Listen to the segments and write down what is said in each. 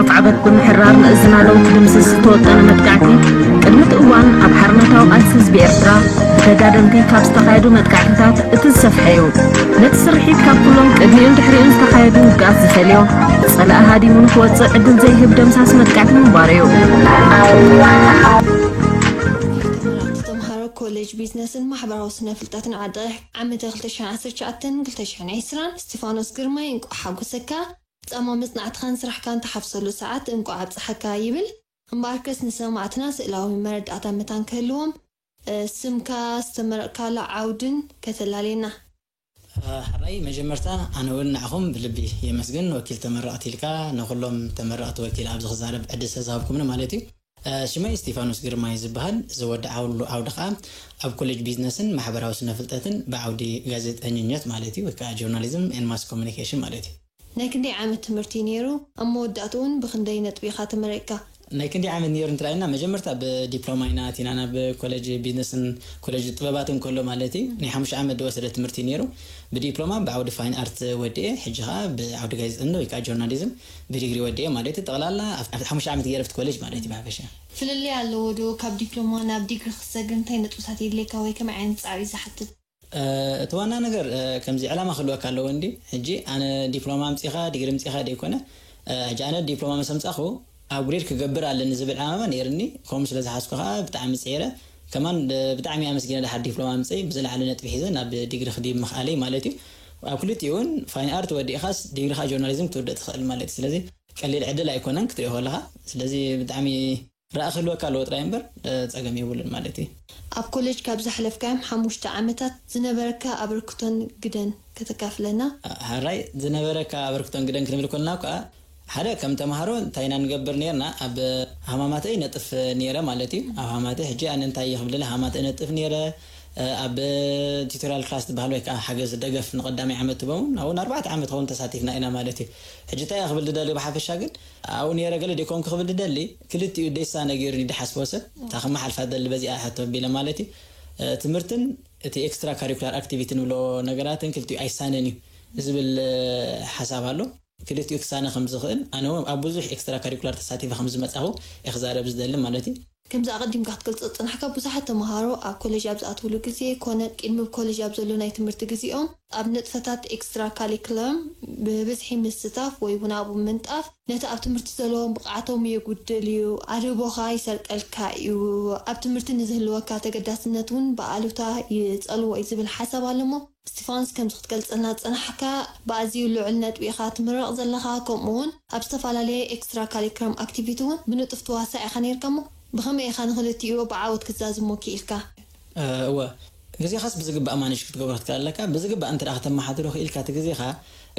ማዕበል ብምሕራር ንእዝና ለው ክድምስስ ዝተወጠነ መጥቃዕቲ፣ ቅድሚ እቲ እዋን ኣብ ሓርነታዊ ቃልሲ ህዝቢ ኤርትራ ብተጋደልቲ ካብ ዝተኻየዱ መጥቃዕትታት እቲ ዝሰፍሐ እዩ። ነቲ ስርሒት ካብ ኩሎም ቅድሚኡን ድሕሪኡን ዝተኻየዱ ውግኣት ዝፈልዮ፣ ጸላኢ ሃዲሙ ንክወጽእ ዕድል ዘይህብ ደምሳሲ መጥቃዕቲ ምንባሩ እዩ። ተመሃሮ ኮሌጅ ቢዝነስን ማሕበራዊ ስነ ፍልጠትን ዓዲ ዓመተ ክልተ ሽሕን ዓሰርተ ትሽዓተን ክልተ ሽሕን ዕስራን እስጢፋኖስ ግርማይ፣ እንቋዕ ሓጎሰካ። ጻማ መጽናዕትኻን ስራሕካን ትሓፍሰሉ ሰዓት እንቋዕ ኣብጽሓካ ይብል። እምበኣርከስ ንሰማዕትና ስእላዊ መረዳእታ መታን ክህልዎም፣ እ፣ ስምካ፣ ዝተመረቕካሉ ዓውድን ከተላልየና። እ፣ ሕራይ፣ መጀመርታ ኣነ እውን ንዓኹም ብልቢ የመስግን። ወኪል ተመረቕቲ ኢልካ ንኹሎም ተመረቕቲ ወኪል ኣብዚ ክዛረብ ዕድል ስለዝሃብኩምኒ ማለት እዩ። እ፣ ሽመይ እስጢፋኖስ ግርማይ ዝበሃል፣ ዝወደዓሉ ዓውዲ ኸኣ ኣብ ኮሌጅ ቢዝነስን ማሕበራዊ ስነ ፍልጠትን ብዓውዲ ጋዜጠኝነት ማለት እዩ፣ ወይ ከዓ ጆርናሊዝም ኤንድ ማስ ኮሙኒኬሽን ማለት እዩ። ናይ ክንደይ ዓመት ትምህርቲ እዩ ነይሩ? ኣብ መወዳእትኡ እውን ብኽንደይ ነጥቢ ኢኻ ተመሪቕካ? ናይ ክንደይ ዓመት ነይሩ እንተ ኢልና፣ መጀመርታ ብዲፕሎማ ኢና ኣቲና ናብ ኮሌጅ ቢዝነስን ኮሌጅ ጥበባትን ከሎ ማለት እዩ። ናይ ሓሙሽተ ዓመት ዝወሰደ ትምህርቲ እዩ ነይሩ። ብዲፕሎማ ብዓውዲ ፋይን ኣርት ወዲኤ፣ ሕጂ ኸዓ ብዓውዲ ጋዜጠኝነት ወይ ከዓ ጆርናሊዝም ብዲግሪ ወዲኤ ማለት እዩ። ጠቕላላ ኣብ፣ ኣብ ሓሙሽተ ዓመት ገይረ ኣብቲ ኮሌጅ ማለት እዩ ብሓፈሻ። ፍልልይ ኣለዎ ዶ ካብ ዲፕሎማ ናብ ዲግሪ ክትሰግር እንታይ ነጥብታት የድልየካ ወይ ከመይ ዓይነት ጻዕሪ እዩ ዝሓትት? እ፣ እቲ ዋና ነገር፣ እ፣ ከምዚ ዕላማ ክህልወካ ኣለዎ እንዲ። ሕጂ ኣነ ዲፕሎማ ኣምጺኻ፣ ዲግሪ ኣምጺኻ ደይኮነ። እ፣ ሕጂ ኣነ ዲፕሎማ ምስ ኣምጻኹ፣ ኣፕግሬድ ክገብር ኣለኒ ዝብል ዕላማ ነይርኒ። ከምኡ ስለ ዝሓዝኩ ከኣ ብጣዕሚ ጽዒረ። ከማን ብ-፣ ብጣዕሚ ኣመስጊነ ደሓር ዲፕሎማ ኣምጺኤ፣ ብዝለዓለ ነጥቢ ሒዘ ናብ ዲግሪ ክድይብ ምኽኣለይ ማለት እዩ። ኣብ ክልቲኡ እውን ፋይን ኣርት ወዲእኻስ ዲግሪኻ ጆርናሊዝም ክትውድእ ትኽእል ማለት እዩ። ስለዚ ቀሊል ዕድል ኣይኮነን ክትሪኦ ከለኻ። ስለዚ ብጣዕሚ ራኢ ክህልወካ ኣለዎ ጥራይ እምበር፣ እ፣ ጸገም የብሉን ማለት እዩ። ኣብ ኮሌጅ ካብ ዘሕለፍካዮም ሓሙሽተ ዓመታት ዝነበረካ ኣበርክቶን ግደን ከተካፍለና? እ፣ ሕራይ፣ ዝነበረካ ኣበርክቶን ግደን ክንብል ከለና እኳ፣ ሓደ ከም ተምሃሮ እንታይ ኢና ንገብር ነይርና፣ ኣብ ሃማማተይ ነጥፍ ነይረ ማለት እዩ። ኣብ ሃማማተይ ሕጂ ኣነ እንታይ እየ ክብል ደለ፣ ሃማማተይ ነጥፍ ነይረ፣ እ፣ ኣብ ቱቶሪያል ክላስ ትበሃል ወይ ከዓ ሓገዝ ደገፍ ንቐዳማይ ዓመት ትበውን፣ ኣብኡ ንኣርባዕተ ዓመት ኸውን ተሳቲፍና ኢና ማለት እዩ። ሕጂ እንታይ እየ ክብል ዝደሊ ብሓፈሻ ግን፣ ኣብኡ ነይረ ገለ ደይኮንኩ ክብል ዝደሊ፣ ክልቲኡ ደይሳነ ገይሩኒ ድሓስቦ ሰብ፣ እታ ክመሓልፋ ደሊ በዚኣ ሕቶ ኣቢለ ማለት እዩ። እ፣ ትምህርትን እቲ ኤክስትራ ካሪኩላር ኣክቲቪቲ ንብሎ ነገራትን ክልቲኡ ኣይሳነን እዩ ዝብል፣ እ፣ ሓሳብ ኣሎ። ክልቲኡ ክሳነ ከም ዝኽእል፣ ኣነ እውን ኣብ ብዙሕ ኤክስትራ ካሪኩላር ተሳቲፈ ከም ዝመጻኹ እየ ክዛረብ ዝደሊ ማለት እዩ። ከምዚ ኣቐዲምካ ክትገልጾ ዝጸናሕካ፣ ብዙሓት ተመሃሮ ኣብ ኮሌጅ ኣብ ዝኣትውሉ ግዜ ኮነ ቅድሚ ኮሌጅ ኣብ ዘሎ ናይ ትምህርቲ ግዜኦም ኣብ ንጥፈታት ኤክስትራ ካሪኩለም ብብዝሒ ምስታፍ ወይ እውን ኣብኡ ምንጣፍ ነቲ ኣብ ትምህርቲ ዘለዎም ብቕዓቶም የጉድል እዩ፣ ኣድህቦኻ ይሰርቀልካ እዩ፣ ኣብ ትምህርቲ ንዝህልወካ ተገዳስነት እውን ብኣሉታ ይጸልዎ እዩ ዝብል ሓሳብ ኣሎ እሞ፣ እስቲፋኖስ፣ ከምዚ ክትገልጸልና ዝጸናሕካ፣ ብኣዝዩ ልዑል ነጥቢ ኢኻ ትምረቕ ዘለኻ፣ ከምኡ እውን ኣብ ዝተፈላለየ ኤክስትራ ካሪኩለም ኣክቲቪቲ እውን ብንጡፍ ትዋሳእ ኢኻ ነይርካ እሞ፣ ብኸመይ ኢኻ ንኽልቲኡ ብዓወት ክትዛዝሞ ክኢልካ? እ፣ እወ፣ ግዜኻስ ብዝግባእ ማኔጅ ክትገብሮ ክትክእል ኣለካ። ብዝግባእ እንተ ደኣ ከተመሓድሮ ክኢልካ እቲ ግዜኻ፣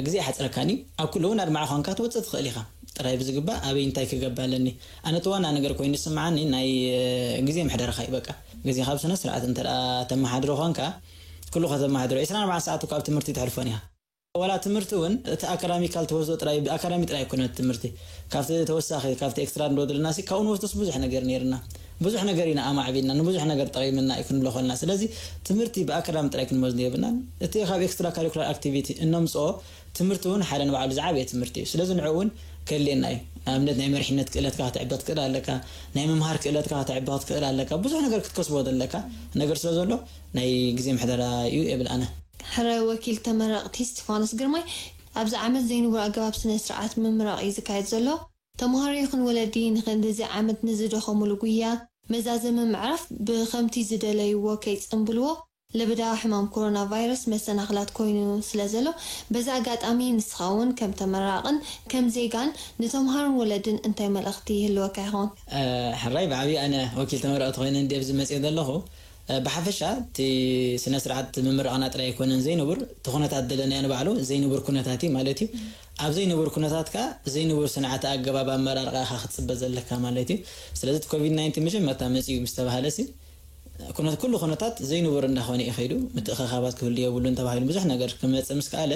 ግዜ ኣይሓጽረካን እዩ። ኣብ ኩሉ እውን ኣድማዒ ኳንካ ትወጽእ ትኽእል ኢኻ። ጥራይ ብዝግባእ ኣበይ እንታይ ክገብር ኣለኒ? ኣነ እቲ ዋና ነገር ኮይኑ ዝስምዓኒ ናይ፣ እ፣ ግዜ ምሕደራኻ እዩ በቃ። ግዜኻ ብስነ ስርዓት እንተ ደኣ ተመሓድሮ ኳንካ፣ ኩሉ ከተመሓድሮ፣ ዕስራን ኣርባዕተን ሰዓት እኮ ኣብ ትምህርቲ ተሕልፎን ኢኻ። ዋላ ትምህርቲ እውን እቲ ኣካዳሚካል ትወስዶ ጥራይ፣ ብኣካዳሚ ጥራይ ኣይኮነን ትምህርቲ። ካብቲ ተወሳኺ፣ ካብቲ ኤክስትራ ንብሎ ዘለና ሲ፣ ካብኡ ንወስዶስ ብዙሕ ነገር ነይርና። ብዙሕ ነገር ኢና ኣማዕቢልና፣ ንብዙሕ ነገር ጠቒምና እዩ ክንብሎ ከለና። ስለዚ ትምህርቲ ብኣካዳሚ ጥራይ ክንወስዶ የብልናን። እቲ ካብ ኤክስትራ ካሪኩላር ኣክቲቪቲ እነምጽኦ ትምህርቲ እውን ሓደ ንባዕሉ ዝዓበየ ትምህርቲ እዩ። ስለዚ ንዕኡ እውን ከድልየና እዩ። ንኣብነት ናይ መሪሕነት ክእለትካ ከተዕቢ ክትክእል ኣለካ፣ ናይ ምምሃር ክእለትካ ከተዕቢ ክትክእል ኣለካ። ብዙሕ ነገር ክትከስቦ ዘለካ ነገር ስለ ዘሎ ናይ ግዜ ምሕደራ እዩ እብል ኣነ። ሕራይ ወኪል ተመረቕቲ እስቲፋኖስ ግርማይ፣ ኣብዚ ዓመት ዘይንቡር ኣገባብ ስነ ስርዓት ምምራቕ እዩ ዝካየድ ዘሎ። ተምሃሮ ይኹን ወለዲ ንክንድዚ ዓመት ንዝደኸሙሉ ጉያ መዛዘሚ ምዕራፍ ብኸምቲ ዝደለይዎ ከይጽንብልዎ ለበዳ ሕማም ኮሮና ቫይረስ መሰናኽላት ኮይኑ ስለ ዘሎ፣ በዚ ኣጋጣሚ ንስኻ እውን ከም ተመራቕን ከም ዜጋን ንተምሃሮን ወለድን እንታይ መልእኽቲ ይህልወካ ይኸውን? እ፣ ሕራይ ብዓብዪ ኣነ ወኪል ተመረቕቲ ኮይነ እንዲ ኣብዚ መፅየ ዘለኹ፣ እ፣ ብሓፈሻ እቲ ስነ ስርዓት ምምራቕና ጥራይ ኣይኮነን ዘይንቡር፣ እቲ ኩነታት ደለናዮ ንባዕሉ ዘይንቡር ኩነታት እዩ ማለት እዩ። ኣብ ዘይንቡር ኩነታት ከኣ ዘይንቡር ስነ ኣገባብ ኣመራርቓ ኢኻ ክትጽበ ዘለካ ማለት እዩ። ስለዚ እቲ ኮቪድ ናይንቲን መጀመርታ መጺኡ ምስ ተባህለ ሲ፣ ኩነት-፣ ኩሉ ኩነታት ዘይንቡር እንዳኾነ እዩ ከይዱ። ምትእኽኻባት ክህሉ የብሉን ተባሂሉ ብዙሕ ነገር ክመጽእ ምስ ከኣለ፣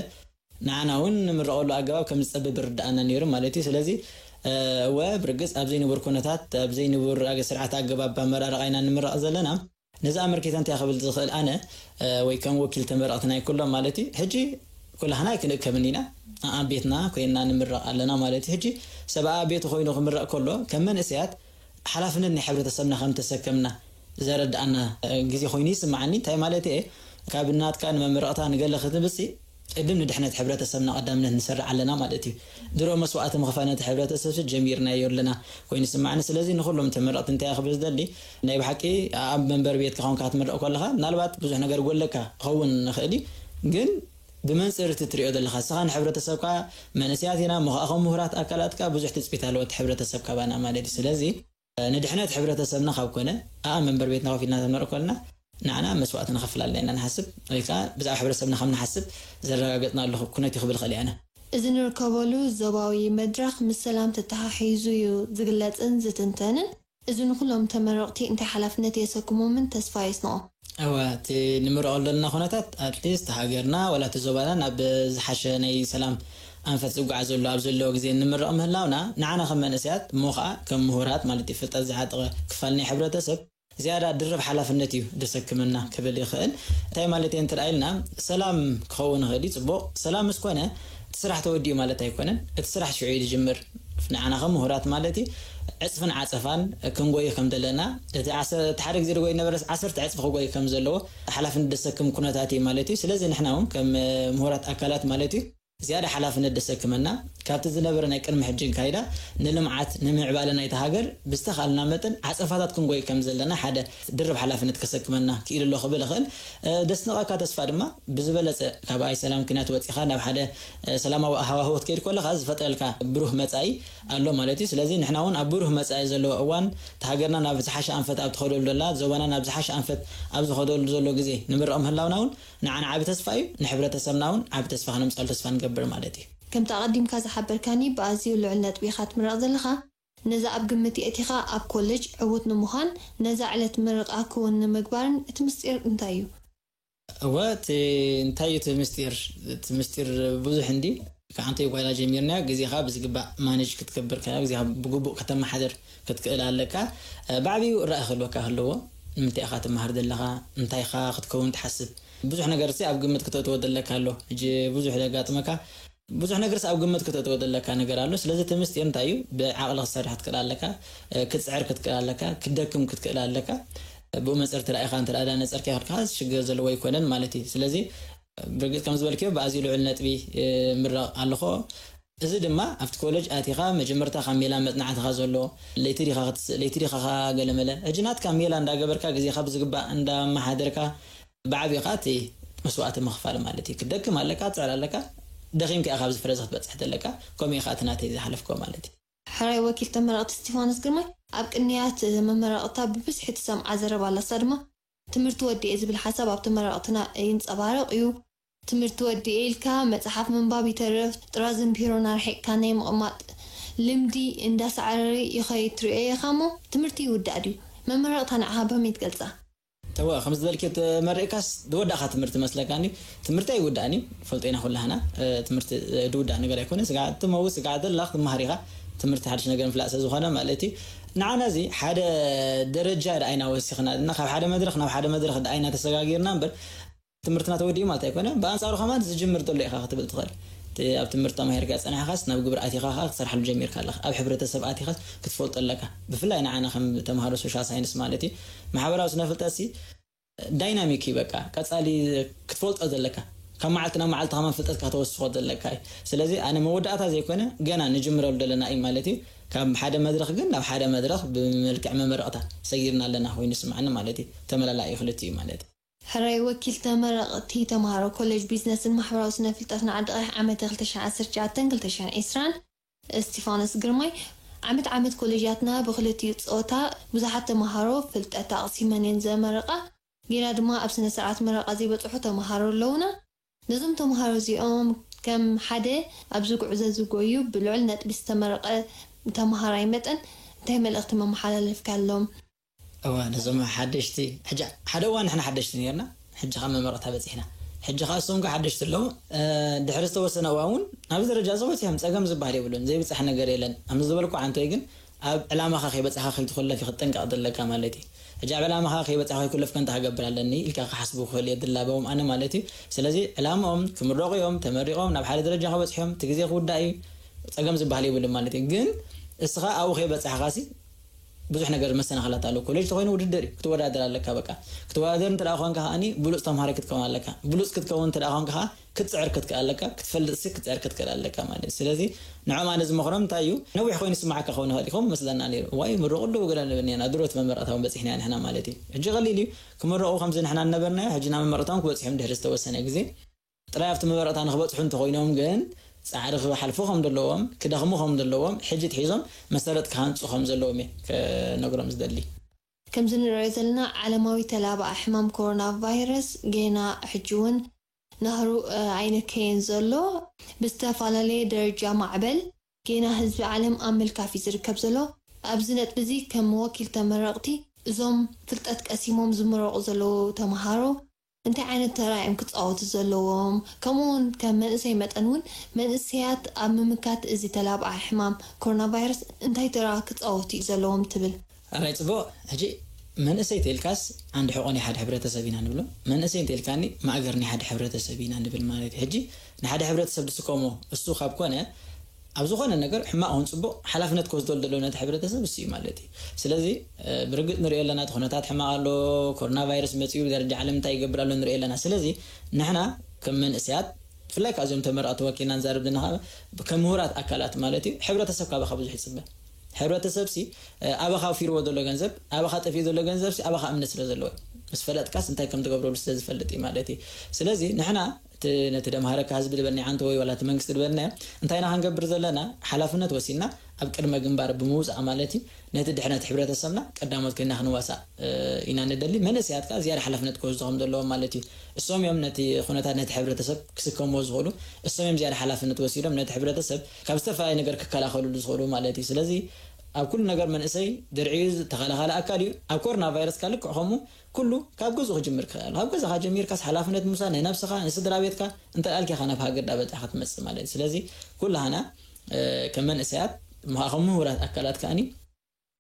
ንዓና እውን ንምረቐሉ ኣገባብ ከም ዝጸብብ ይርድኣና ነይሩ ማለት እዩ። ስለዚ፣ እ፣ እወ፣ ብርግጽ ኣብ ዘይንቡር ኩነታት፣ ኣብ ዘይንቡር ኣገ-፣ ስርዓት ኣገባብ ኣመራርቓ ኢና ንምረቕ ዘለና። ነዚ ኣመልኪተ እንታይ ክብል ዝኽእል ኣነ፣ እ፣ ወይ ከም ወኪል ተመረቕቲ ናይ ኩሎም ማለት እዩ፣ ሕጂ ኩላህና ኣይክንእከብን ኢና። ኣብ ቤትና ኮይንና ንምረቕ ኣለና ማለት እዩ። ሕጂ ሰብ ኣብ ቤቱ ኮይኑ ክምረቕ ከሎ ከም መንእሰያት ሓላፍነት ናይ ሕብረተሰብና ከም ተሰከምና ዘረድኣና ግዜ ኮይኑ ይስምዓኒ። እንታይ ማለት እየ? ካብ እናትካ ንመመረቕታ ንገለ ክትብልሲ ቅድም ንድሕነት ሕብረተሰብና ቀዳምነት ንሰርዕ ኣለና ማለት እዩ። ድሮ መስዋእቲ ምኽፋል ነቲ ሕብረተሰብ ጀሚርናዮ ኣለና ኮይኑ ይስምዓኒ። ስለዚ ንኩሎም ተመረቕቲ እንታይ ክብል ዝደሊ፣ ናይ ብሓቂ ኣብ መንበሪ ቤትካ ኮንካ ክትምረቕ ከለኻ ምናልባት ብዙሕ ነገር ጎለካ ክኸውን ንኽእል እዩ። ግን ብመንፅር እቲ ትሪኦ ዘለኻ ንስኻ ንሕብረተሰብካ፣ መንእሰያት ኢና፣ ምኽኣኸም ምሁራት ኣካላትካ ብዙሕ ትፅቢት ኣለዎ እቲ ሕብረተሰብ ካባና ማለት እዩ። ስለዚ ንድሕነት ሕብረተሰብና ካብ ኮነ ኣብ መንበር ቤትና ኮፍ ኢልና ተመርእ ከለና ንዓና መስዋእቲ ንኸፍል ኣለና ንሓስብ ወይ ከዓ ብዛዕባ ሕብረተሰብና ከም ንሓስብ ዘረጋገጥና ኣለኹ ኩነት እዩ ክብል ኽእል ኣነ። እዚ ንርከበሉ ዞባዊ መድረኽ ምስ ሰላም ተተሓሒዙ እዩ ዝግለጽን ዝትንተንን። እዚ ንኹሎም ተመረቕቲ እንታይ ሓላፍነት የሰክሞምን ተስፋ የስንቖም? እወ፣ እቲ ንምርኦ ዘለና ኩነታት ኣትሊስት ሃገርና ዋላ እቲ ዞባና ናብ ዝሓሸ ናይ ሰላም ኣንፈት ዝጓዓዘሉ ኣብ ዘለዎ ግዜ ንምረቕ ምህላውና ንዓና ከም መንእሰያት እሞ ከዓ ከም ምሁራት ማለት እዩ ፍልጠት ዝዓጠቐ ክፋል ናይ ሕብረተሰብ ዝያዳ ድርብ ሓላፍነት እዩ ደሰክመና ክብል ይኽእል። እንታይ ማለት እየ እንተ ኢልና ሰላም ክኸውን ይኽእል እዩ፣ ፅቡቕ ሰላም ምስ ኮነ እቲ ስራሕ ተወዲኡ ማለት ኣይኮነን። እቲ ስራሕ ሽዑ እዩ ዝጅምር። ንዓና ከም ምሁራት ማለት እዩ ዕፅፍን ዓፀፋን ክንጎይ ከም ዘለና እቲ ዓሰ- እቲ ሓደ ግዜ ዝጎይ ነበረስ ዓሰርተ ዕፅፊ ክጎይ ከም ዘለዎ ሓላፍነት ደሰክም ኩነታት እዩ ማለት እዩ። ስለዚ ንሕና እውን ከም ምሁራት ኣካላት ማለት እዩ ዝያዳ ሓላፍነት ደሰክመና ካብቲ ዝነበረ ናይ ቅድሚ ሕጂ ካይዳ ንልምዓት ንምዕባለ ናይቲ ሃገር ብዝተኻልና መጠን ዓፀፋታት ክንጎይ ከም ዘለና ሓደ ድርብ ሓላፍነት ከሰክመና ክኢሉ ኣሎ ክብል እኽእል። ደስንቐካ ተስፋ ድማ ብዝበለፀ ካብ ኣይ ሰላም ኩናት ወፂኻ ናብ ሓደ ሰላማዊ ሃዋህው ክትከይድ ከለኻ ዝፈጥረልካ ብሩህ መፃኢ ኣሎ ማለት እዩ። ስለዚ ንሕና እውን ኣብ ብሩህ መፃኢ ዘለዎ እዋን እቲ ሃገርና ናብ ዝሓሸ ኣንፈት ኣብ ትኸደሉ ዘላ ዞባና ናብ ዝሓሸ ኣንፈት ኣብ ዝኸደሉ ዘሎ ግዜ ንምረቕ ምህላውና እውን ንዓና ዓቢ ተስፋ እዩ፣ ንሕብረተሰብና እውን ዓቢ ተስፋ ክነምፀሉ ተስፋ ንገብር ማለት እዩ። ከምቲ ኣቐዲምካ ዝሓበርካኒ ብኣዝዩ ልዑል ነጥቢ ኢኻ ትምረቕ ዘለኻ። ነዛ ኣብ ግምት የእቲኻ ኣብ ኮሌጅ ዕዉት ንምዃን ነዛ ዕለት ምርቓ ክውን ንምግባርን እቲ ምስጢር እንታይ እዩ? እወ እቲ እንታይ እዩ እቲ ምስጢር? እቲ ምስጢር ብዙሕ እንዲ ከዓንተ ጓይላ ጀሚርና ግዜኻ ብዝግባእ ማኔጅ ክትገብር ከ ግዜኻ ብግቡእ ከተመሓደር ክትክእል ኣለካ። ብዓብዩ ራኢ ክህልወካ ኣለዎ። ንምንታይ ኢኻ ትመሃር ዘለኻ? እንታይ ኢኻ ክትከውን ትሓስብ? ብዙሕ ነገር ሲ ኣብ ግምት ክተእትዎ ዘለካ ኣሎ። ሕጂ ብዙሕ ዘጋጥመካ ብዙሕ ነገር ሲ ኣብ ግምት ክተእትዎ ዘለካ ነገር ኣሎ። ስለዚ እቲ ምስጢር እንታይ እዩ? ብዓቕሊ ክትሰርሕ ክትክእል ኣለካ፣ ክትፅዕር ክትክእል ኣለካ፣ ክትደክም ክትክእል ኣለካ። ብኡ መፀር ተራኢኻ እንተ ዳ ነፀርካ ይኸድካ ሽግር ዘለዎ ኣይኮነን ማለት እዩ። ስለዚ ብርግፅ ከም ዝበልክዮ ብኣዝዩ ልዑል ነጥቢ ምረቕ ኣለኹ። እዚ ድማ ኣብቲ ኮለጅ ኣቲኻ መጀመርታ ካብ ሜላ መፅናዕትኻ ዘሎ ለይቲ ዲኻ ክትስእ ለይቲ ዲኻ ገለመለ ሕጂ ናትካ ሜላ እንዳገበርካ ግዜኻ ብዝግባእ እንዳመሓደርካ ብዓብኻ እቲ መስዋእቲ ምኽፋል ማለት እዩ። ክደክም ኣለካ፣ ትፅዕር ኣለካ፣ ደኺምካ ኢኻ ኣብዚ ፍረዚ ክትበፅሕ ዘለካ። ከምኡ ኢኻ እቲ ናተይ ዝሓለፍኮ ማለት እዩ። ሕራይ ወኪል ተመረቕቲ እስቲፋኖስ ግርማይ ኣብ ቅንያት መመረቕታ ብብዝሒ ትሰምዓ ዘረባ ኣላሳ ድማ ትምህርቲ ወዲኤ ዝብል ሓሳብ ኣብ ተመረቕትና ይንፀባረቕ እዩ። ትምህርቲ ወዲኤ ኢልካ መፅሓፍ ምንባብ ይተርፍ ጥራዝን ቢሮን ኣርሒቕካ ናይ ምቕማጥ ልምዲ እንዳሳዕረረ ይኸይድ ትሪኦ ኢኻ እሞ ትምህርቲ ይውዳእ ድዩ? መመረቕታ ንዓኻ በመይ ትገልፃ? ተወ ከም ዝበልኪ ተመሪቕካስ ዝወዳእኻ ትምህርቲ መስለካኒ? ትምህርቲ ኣይውዳእን እዩ ፈልጦ ኢና ኩላህና ትምህርቲ ዝውዳእ ነገር ኣይኮነ ስጋ ትመውት ስጋ ደላ ክትመሃር ኢኻ ትምህርቲ ሓድሽ ነገር ምፍላጥ ስለ ዝኾነ ማለት እዩ ንዓና እዚ ሓደ ደረጃ ደኣ ኢና ወሲኽና ዘለና ካብ ሓደ መድረኽ ናብ ሓደ መድረኽ ደኣ ኢና ተሰጋጊርና እምበር ትምህርትና ተወዲኡ ማለት ኣይኮነ ብኣንፃሩ ከማን ዝጅምር ዘሎ ኢኻ ክትብል ትኽእል እቲ ኣብ ትምህርቲ ተማሂርካ ፀኒሕኻስ ናብ ግብሪ ኣቲኻ ከዓ ክትሰርሓሉ ጀሚርካ ኣለኻ ኣብ ሕብረተሰብ ኣቲኻስ ክትፈልጦ ኣለካ ብፍላይ ንዓና ከም ተምሃሮ ሶሻል ሳይንስ ማለት እዩ ማሕበራዊ ስነ ፍልጠት ሲ ዳይናሚክ እዩ በቃ ቀፃሊ ክትፈልጦ ዘለካ ካብ መዓልቲ ናብ መዓልቲ ከማን ፍልጠትካ ተወስኾ ዘለካ እዩ ስለዚ ኣነ መወዳእታ ዘይኮነ ገና ንጅምረሉ ዘለና እዩ ማለት እዩ ካብ ሓደ መድረኽ ግን ናብ ሓደ መድረኽ ብመልክዕ መመረቕታ ሰጊርና ኣለና ኮይኑ ይስምዓኒ ማለት እዩ ተመላላኢ ክልቲኡ ማለት እዩ ሕራይ ወኪል ተመረቕቲ ተምሃሮ ኮሌጅ ቢዝነስን ማሕበራዊ ስነ ፍልጠትን ዓዲ ቀይሕ ዓመተ ክልተ ሽሕን ዓሰርተ ትሽዓተን ክልተ ሽሕን ዕስራን እስቲፋኖስ ግርማይ ዓመት ዓመት ኮሌጃትና ብክልቲኡ ፆታ ብዙሓት ተምሃሮ ፍልጠት ኣቕሲመን እየን ዘመርቓ ጌና ድማ ኣብ ስነ ስርዓት መረቓ ዘይበፅሑ ተምሃሮ ኣለውና ነዞም ተምሃሮ እዚኦም ከም ሓደ ኣብዚ ጉዕዞ ዝጎዩ ብልዑል ነጥቢ ዝተመረቐ ተምሃራይ መጠን እንታይ መልእኽቲ መመሓላለፍካሎም? እወ ነዞም ሓደሽቲ ሕጂ ሓደ እዋን ንሕና ሓደሽቲ ነርና ሕጂ ካብ መመረቕታ በፂሕና ሕጂ ከዓ እሶም ከዓ ሓደሽቲ ኣለዉ ድሕሪ ዝተወሰነ እዋን እውን ኣብዚ ደረጃ እዚ በፂሖም ፀገም ዝበሃል የብሉን ዘይብፃሕ ነገር የለን ከም ዝበልኩ ዓንቶይ ግን ኣብ ዕላማኻ ከይበጻኻ ከይትኩለፍ ክትጥንቀቕ ዘለካ ማለት እዩ። ሕጂ ኣብ ዕላማኻ ከይበጻኻ ከይኩለፍ ከንታ ክገብር ኣለኒ ኢልካ ክሓስቡ ክኽእል እየ ድላበዎም ኣነ ማለት እዩ። ስለዚ ዕላማኦም ክምረቑ እዮም፣ ተመሪቖም ናብ ሓደ ደረጃ ክበጽሑ እዮም፣ እቲ ግዜ ክውዳእ እዩ። ጸገም ዝበሃል የብሉን ማለት እዩ። ግን እስኻ ኣብኡ ከይበጻሕኻሲ ብዙሕ ነገር መሰናኽላት ኣለዉ። ኮሌጅ ተኾይኑ ውድድር እዩ። ክትወዳደር ኣለካ በቃ። ክትወዳደር እንተ ደኣ ኾንካ ከኣኒ ብሉጽ ተምሃራይ ክትከውን ኣለካ። ብሉጽ ክትከውን እንተ ደኣ ኾንካ ከኣ ክትጽዕር ክትክእል ኣለካ። ክትፈልጥሲ ክትጽዕር ክትክእል ኣለካ ማለት እዩ። ስለዚ ንዕኦም ኣነ ዝመኽሮም እንታይ እዩ? ነዊሕ ኮይኑ ይስምዓካ ክኸውን ይኽእል እዩ። ከምኡ መስለና ነይሩ። ዋይ ምረቑሉ ገለ ንብል ኔና። ድሮ እቲ መመረቕታ እውን በጺሕና ንሕና ማለት እዩ። ሕጂ ቀሊል እዩ። ክምረቑ ከምዚ ንሕና እናበልናዮ ሕጂ ናብ መመረቕታውን ክበጽሑ እዮም ድሕሪ ዝተወሰነ ግዜ። ጥራይ ኣብቲ መመረቕታ ንክበጽሑ እንተኾይኖም ግን ጻዕሪ ክሓልፉ ከም ዘለዎም፣ ክደኽሙ ከም ዘለዎም፣ ሕጂ ትሒዞም መሰረት ክሃንጹ ከም ዘለዎም እየ ክነግሮም ዝደሊ። ከምዚ ንሪኦ ዘለና ዓለማዊ ተላባኣ ሕማም ኮሮና ቫይረስ ጌና ሕጂ እውን ናህሩ እ፣ ኣይነከየን ዘሎ። ብዝተፈላለየ ደረጃ ማዕበል ጌና ህዝቢ ዓለም ኣብ ምልካፍ እዩ ዝርከብ ዘሎ። ኣብዚ ነጥቢ እዚ ከም ወኪል ተመረቕቲ እዞም ፍልጠት ቀሲሞም ዝምረቑ ዘለዉ ተምሃሮ እንታይ ዓይነት ተራ እዮም ክጻወቱ ዘለዎም? ከምኡ እውን ከም መንእሰይ መጠን እውን መንእሰያት ኣብ ምምካት እዚ ተላብዓ ሕማም ኮሮና ቫይረስ እንታይ ተራ ክጻወቱ እዩ ዘለዎም ትብል? ኣራይ ጽቡቕ። ሕጂ መንእሰይ ተልካስ ዓንዲ ሕቖ ናይ ሓደ ሕብረተሰብ ኢና ንብሎ። መንእሰይ እንተልካኒ ማእገር ናይ ሓደ ሕብረተሰብ ኢና ንብል ማለት እዩ። ሕጂ ንሓደ ሕብረተሰብ ዝስከሞ እሱ ካብ ኮነ ኣብ ዝኾነ ነገር ሕማቕ ኹን ጽቡቕ ሓላፍነት ክወስደሉ ዘለዎ ነቲ ሕብረተሰብ እሱ እዩ ማለት እዩ። ስለዚ እ፣ ብርግጽ ንሪኦ ኣለና፣ እቲ ኩነታት ሕማቕ ኣሎ፣ ኮሮና ቫይረስ መጺኡ ደረጃ ዓለም እንታይ ይገብር ኣሎ ንሪኦ ኣለና። ስለዚ ንሕና ከም መንእሰያት ብፍላይ ካብ እዞም ተመረቕቲ ወኪልና ንዛረብ ዘለና ከዓ ከም ምሁራት ኣካላት ማለት እዩ፣ ሕብረተሰብ ካባኻ ብዙሕ ይጽበ። ሕብረተሰብ ሲ እ፣ ኣባኻ ኣውፊርዎ ዘሎ ገንዘብ፣ ኣባኻ ጠፊኡ ዘሎ ገንዘብ ሲ ኣባኻ እምነት ስለ ዘለዎ እዩ። ምስ ፈለጥካስ እንታይ ከም ትገብረሉ ስለ ዝፈልጥ እዩ ማለት እዩ። ስለዚ ንሕና እቲ ነቲ ደምሃረካ ህዝቢ ዝበልናዮ ዓንተ ወይ ዋላ እቲ መንግስቲ ዝበልናዮ እንታይ ኢና ክንገብር ዘለና? ሓላፍነት ወሲድና ኣብ ቅድመ ግንባር ብምውፃእ ማለት እዩ ነቲ ድሕነት ሕብረተሰብና ቀዳሞት ኮይና ክንዋሳእ እ፣ ኢና ንደሊ። መንእሰያት ከዓ ዝያዳ ሓላፍነት ክወስዱ ከም ዘለዎም ማለት እዩ። እሶም እዮም ነቲ ኩነታት ነቲ ሕብረተሰብ ክስከምዎ ዝኽእሉ። እሶም እዮም ዝያዳ ሓላፍነት ወሲዶም ነቲ ሕብረተሰብ ካብ ዝተፈላለየ ነገር ክከላኸልሉ ዝኽእሉ ማለት እዩ። ስለዚ ኣብ ኩሉ ነገር መንእሰይ ድርዒ ተኸላኻሊ ኣካል እዩ። ኣብ ኮሮና ቫይረስ ከዓ ልክዕ ከምኡ ኩሉ ካብ ገዝኡ ክጅምር ክኽእል። ካብ ገዛኻ ጀሚርካስ ሓላፍነት ምውሳድ ናይ ነብስኻ፣ ንስድራ ቤትካ፣ እንተ ኣልኪኻ ናብ ሃገር ዳበጻ ክትመጽእ ማለት እዩ። ስለዚ ኩላህና እ፣ ከም መንእሰያት፣ ምኻ-፣ ከም ምሁራት ኣካላት ከኣኒ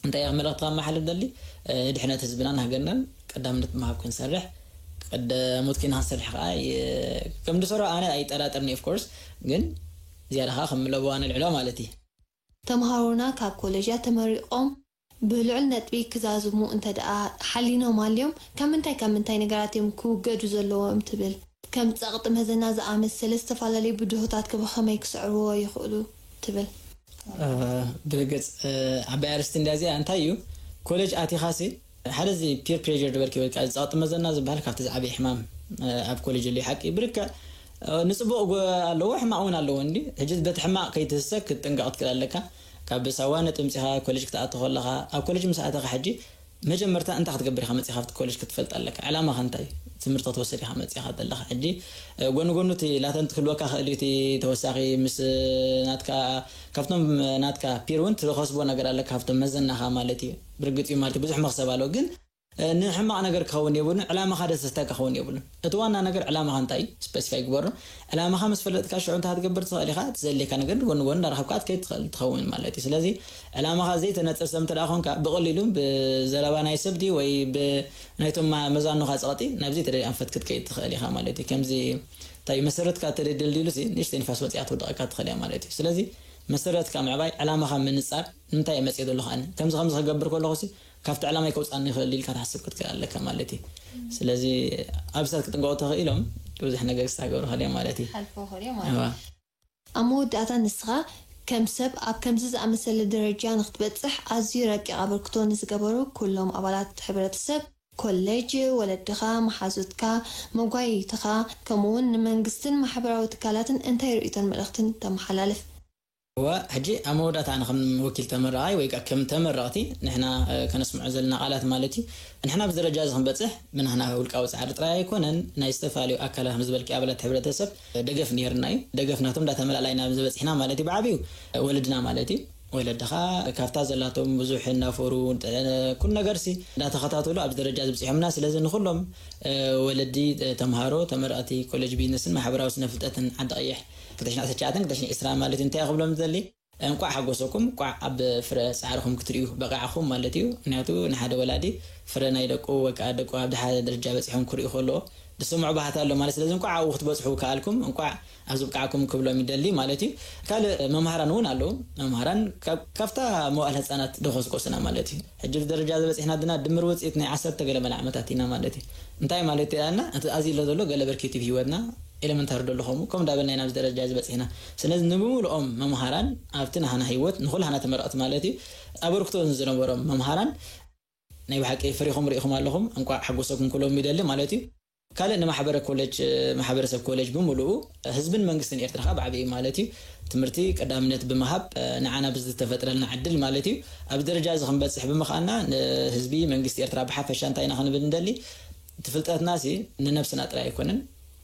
እንታይ እየ መልእኽቲ ከመሓልፍ ደሊ? እ፣ ድሕነት ህዝብናን ሃገርናን ቀዳምነት ምሃብ ክንሰርሕ፣ ቀዳሞት ኮይና ክንሰርሕ ከኣ የ-፣ ከም ዝሰርሖ ኣነ ኣይጠራጠርኒ፣ of course፣ ግን ዝያዳ ከኣ ከም ለበዋ ነልዕሎ ማለት እዩ። ተምሃሮና ካብ ኮሌጃት ተመሪቖም ብልዑል ነጥቢ ክዛዝሙ እንተ ደኣ ሓሊኖም ኣልዮም፣ ካብ ምንታይ ካብ ምንታይ ነገራት እዮም ክውገዱ ዘለዎም ትብል? ከም ጸቕጢ መዘና ዝኣመሰለ ዝተፈላለዩ ብድሆታት ከ ብኸመይ ክስዕርዎ ይኽእሉ ትብል? እ፣ ብርግጽ፣ እ፣ ዓባይ ኣርእስቲ እንድያ እዚኣ። እንታይ እዩ? ኮሌጅ ኣቲኻሲ ሓደ እዚ ፒር ፕሬር ዝበልኪ ወይ ከዓ ጸቕጢ መዘና ዝበሃል ካብቲ ዝዓበየ ሕማም፣ እ፣ ኣብ ኮሌጅ ኣሎ እዩ። ሓቂ ብልክዕ፣ እ፣ ንጽቡቕ ጎ-፣ ኣለዎ፣ ሕማቕ እውን ኣለዎ። እንዲ ሕጂ በቲ ሕማቕ ከይትህሰ ክትጥንቀቕ ትክእል ኣለካ። ካብ ሳዋ ነጥቢ ምጺኻ ኮሌጅ ክትኣቱ ከለኻ፣ ኣብ ኮሌጅ ምስ ኣተኻ ሕጂ መጀመርታ እንታይ ክትገብር ኢኻ መጺኻ ኣብቲ ኮሌጅ ክትፈልጥ ኣለካ። ዕላማኻ እንታይ እዩ? ትምህርቲ ክትወስድ ኢኻ መጺኻ ዘለኻ። ሕጂ፣ እ፣ ጎኒ ጎኑ እቲ ላተንት ክህልወካ ክእል እዩ፣ እቲ ተወሳኺ ምስ ናትካ፣ ካብቶም ናትካ ፒር እውን ትኸስቦ ነገር ኣለካ፣ ካብቶም መዘናኻ ማለት እዩ። ብርግጽ እዩ ማለት እዩ፣ ብዙሕ መኽሰብ ኣሎ፣ ግን፣ እ፣ ንሕማቕ ነገር ክኸውን የብሉን፣ ዕላማኻ ደሰስታ ክኸውን የብሉን። እቲ ዋና ነገር ዕላማኻ እንታይ እዩ? ስፐሲፋይ ግበሮ። ዕላማኻ ምስ ፈለጥካ ሽዑ እንታይ ክትገብር ትኽእል ኢኻ? እቲ ዘድልየካ ነገር ጎኒ ጎኒ እንዳረኸብካ ክትከይድ ትኽእል ትኸውን ማለት እዩ። ስለዚ ዕላማኻ ዘይተነጸር ሰብ እንተ ደኣ ኾንካ፣ ብቐሊሉ ብዘረባ ናይ ሰብ ድዩ ወይ ብ-፣ ናይቶም ማ-፣ መዛኖኻ ጸቕጢ ናብ ዘይተደልየ ኣንፈት ክትከይድ ትኽእል ኢኻ ማለት እዩ። ከምዚ እንታይ እዩ፣ መሰረትካ እንተ ደልዲሉሲ ንእሽተይ ንፋስ መጺኣ ትውድቐካ ትኽእል እያ ማለት እዩ። ስለዚ መሰረትካ ምዕባይ፣ ዕላማኻ ምንጻር፣ ንምንታይ እየ መጺእ ዘለኹ ኣነ? ከምዚ ከምዚ ክገብር ከለኹሲ ካብቲ ዕላማይ ከውጻኒ ይኽእል ኢልካ ትሓስብ ክትክእል ኣለካ ማለት እዩ። ስለዚ ኣብሳት ክጥንቀቑ ተኽኢሎም ብዙሕ ነገር ክስተጋገሩ ይኽእል እዮም ማለት እዩ። ሓልፎ ይኽእል እዮም ማለት እዋ። እዩ። ኣብ መወዳእታ ንስኻ ከም ሰብ ኣብ ከምዚ ዝኣመሰለ ደረጃ ንክትበጽሕ ኣዝዩ ረቂቕ ኣበርክቶ ንዝገበሩ ኩሎም ኣባላት ሕብረተሰብ፣ ኮሌጅ፣ ወለድኻ፣ መሓዙትካ፣ መጓይይትኻ፣ ከምኡውን ንመንግስትን ማሕበራዊ ትካላትን እንታይ ርእይቶን መልእኽትን ተመሓላልፍ? እዋ፣ ሕጂ ኣብ መወዳእታ ኣነ ከም ወኪል ተመራቓይ ወይ ከኣ ከም ተመረቕቲ ንሕና፣ እ፣ ከነስምዖ ዘለና ቃላት ማለት እዩ። ንሕና ኣብዚ ደረጃ እዚ ክንበጽሕ ብናህና ውልቃዊ ጻዕሪ ጥራይ ኣይኮነን፣ ናይ ዝተፈላለዩ ኣካላት ከም ዝበልኪ ኣባላት ሕብረተሰብ ደገፍ ነይርና እዩ። ደገፍ ናቶም እንዳተመላላይና ኣብዚ በጺሕና ማለት እዩ። ብዓቢኡ ወለድና ማለት እዩ። ወለድኻ ካብታ ዘላቶም ብዙሕ እናፈሩ፣ እ፣ ኩሉ ነገርሲ እንዳተኸታተሉ ኣብዚ ደረጃ እዚ በጺሖምና። ስለዚ ንኹሎም፣ እ፣ ወለዲ፣ እ፣ ተምሃሮ፣ ተመረቕቲ ኮሌጅ ቢዝነስን ማሕበራዊ ስነ ፍልጠትን ዓዲ ቀይሕ ክልተ ሽሕን ዓሰርተ ትሽዓተን ክልተ ሽሕን ዕስራን ማለት እዩ። እንታይ ክብሎም ዝደሊ? እንቋዕ ሓጎሰኩም፣ እንቋዕ ኣብ ፍረ ጻዕርኹም ክትርእዩ በቃዕኹም ማለት እዩ። ምክንያቱ ንሓደ ወላዲ ፍረ ናይ ደቁ ወይ ከዓ ደቁ ኣብ ሓደ ደረጃ በጺሖም ክርእዩ ከለዎ ዝስምዖ ባህታ ኣሎ ማለት። ስለዚ እንቋዕ ኣብኡ ክትበጽሑ ከኣልኩም፣ እንቋዕ ኣብዚ ብቃዕኩም ክብሎም ይደሊ ማለት እዩ። ካልእ መምሃራን እውን ኣለዉ። መምሃራን ካብ- ካብታ መዋእለ ህጻናት ደኾስቆስና ማለት እዩ። ሕጂ ኣብዚ ደረጃ ዝበጽሕና ድና ድምር ውጽኢት ናይ ዓሰርተ ገለ መለ ዓመታት ኢና ማለት እዩ። እንታይ ማለት እዩ? ኣና እቲ ኣዚ ኣሎ ዘሎ ገለ በርኪቲ ህይወትና ኤለመንታሪ ደሎ ኸሙ ከም እንዳበልና ኢና ኣብዚ ደረጃ ዝበጽሕና። ስለዚ ንብምልኦም መምሃራን ኣብቲ ናህና ህይወት ንኹላህና ተመረቕቲ ማለት እዩ ኣበርክቶ ዝነበሮም መምሃራን ናይ ብሓቂ ፍሪኹም ርኢኹም ኣለኹም። እንቋዕ ሓጎሰኩም ክብሎም ይደሊ ማለት እዩ። ካልእ ንማሕበረ ኮሌጅ ማሕበረሰብ ኮሌጅ ብምሉኡ ህዝብን መንግስትን ኤርትራ ከዓ ብዓብዪ ማለት እዩ ትምህርቲ ቀዳምነት ብምሃብ ንዓና ብዝተፈጥረልና ዕድል ማለት እዩ ኣብዚ ደረጃ እዚ ክንበፅሕ ብምኽኣልና ንህዝቢ መንግስቲ ኤርትራ ብሓፈሻ እንታይ ኢና ክንብል እንደሊ እቲ ፍልጠትና ሲ ንነብስና ጥራይ ኣይኮነን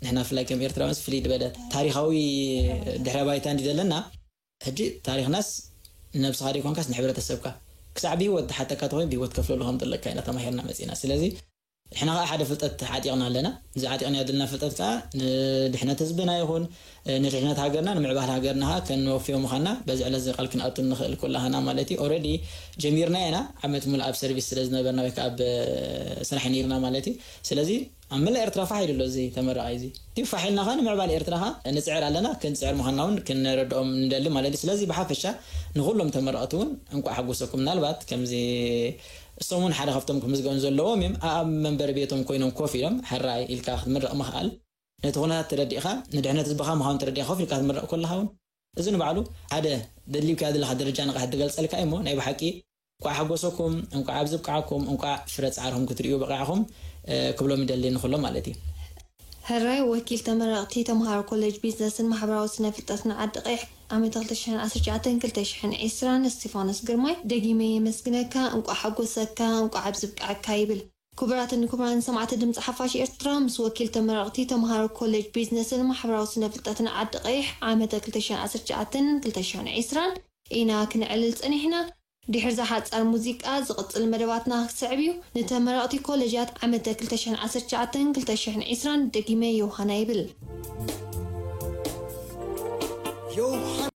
ንሕና ብፍላይ ከም ኤርትራውያንስ ፍልይ ዝበለ ታሪኻዊ ድሕረ ባይታ እንዲ ዘለና ሕጂ ታሪኽናስ ንነብስኻ ዘይኮንካስ ንሕብረተሰብካ ክሳዕ ብህይወት ዝሓተካ ተኮይኑ ብህይወት ከፍለሉ ከም ዘለካ ኢና ተማሂርና መፂና ስለዚ ንሕና ከዓ ሓደ ፍልጠት ዓጢቕና ኣለና እዚ ዓጢቕና ዘለና ፍልጠት ከዓ ንድሕነት ህዝብና ይኹን ንድሕነት ሃገርና ንምዕባል ሃገርና ከዓ ከንወፍዮ ምዃንና በዚ ዕለት እዚ ቃል ክንኣቱ ንኽእል ኩላህና ማለት እዩ ኦረዲ ጀሚርና ኢና ዓመት ሙሉ ኣብ ሰርቪስ ስለ ዝነበርና ወይ ከዓ ኣብ ስራሕ ነይርና ማለት እዩ ስለዚ ኣብ መላእ ኤርትራ ፋሕ ኢሉ ኣሎ እዚ ተመራቓይ እዚ እቲ ፋሕ ኢልና ከዓ ንምዕባል ኤርትራ ከዓ ንፅዕር ኣለና ክንፅዕር ምዃንና እውን ክንረድኦም ንደሊ ማለት እዩ ስለዚ ብሓፈሻ ንኩሎም ተመረቕቲ እውን እንቋዕ ሓጎሰኩም ምናልባት ከምዚ እሶም እውን ሓደ ካብቶም ክምዝገቡ ዘለዎም እዮም ኣብ መንበሪ ቤቶም ኮይኖም ኮፍ ኢሎም ሕራይ ኢልካ ክትምረቕ ምኽኣል ነቲ ኩነታት ተረዲእኻ ንድሕነት ህዝብኻ ምዃኑ ተረዲእኻ ኮፍ ኢልካ ክትምረቕ ከለኻ እውን እዚ ንባዕሉ ሓደ ደሊብካ ዘለኻ ደረጃ ንቕሓት ዝገልፀልካ እዩ እሞ ናይ ብሓቂ እንቋዕ ሓጎሰኩም እንቋዕ ኣብዚ ብቅዓኩም እንቋዕ ፍረ ፃዕርኹም ክትርእዩ በቂዕኹም ክብሎም ይደሊ ንኩሎም ማለት እዩ ሕራይ ወኪል ተመረቕቲ ተምሃሮ ኮሌጅ ቢዝነስን ማሕበራዊ ስነ ፍልጠትን ዓዲ ቀይሕ ዓመት ክልተ ሽሕን ዓሰርተ ትሽዓተን ክልተ ሽሕን ዕስራን እስቲፋኖስ ግርማይ ደጊመ የመስግነካ እንቋዕ ሓጎሰካ እንቋዕ ኣብዚ ብቅዐካ ይብል። ክቡራትን ክቡራን ሰማዕቲ ድምፂ ሓፋሽ ኤርትራ ምስ ወኪል ተመረቕቲ ተምሃሮ ኮሌጅ ቢዝነስን ማሕበራዊ ስነ ፍልጠትን ዓዲ ቀይሕ ዓመተ ክልተ ሽሕን ዓሰርተ ትሽዓተን ክልተ ሽሕን ዕስራን ኢና ክነዕልል ፀኒሕና። ድሕሪ እዛ ሓፃር ሙዚቃ ዝቕፅል መደባትና ክስዕብ እዩ። ንተመረቕቲ ኮሌጃት ዓመተ ክልተ ሽሕን ዓሰርተ ትሽዓተን ክልተ ሽሕን ዕስራን ደጊመ ዮሃና ይብል። ዮሃና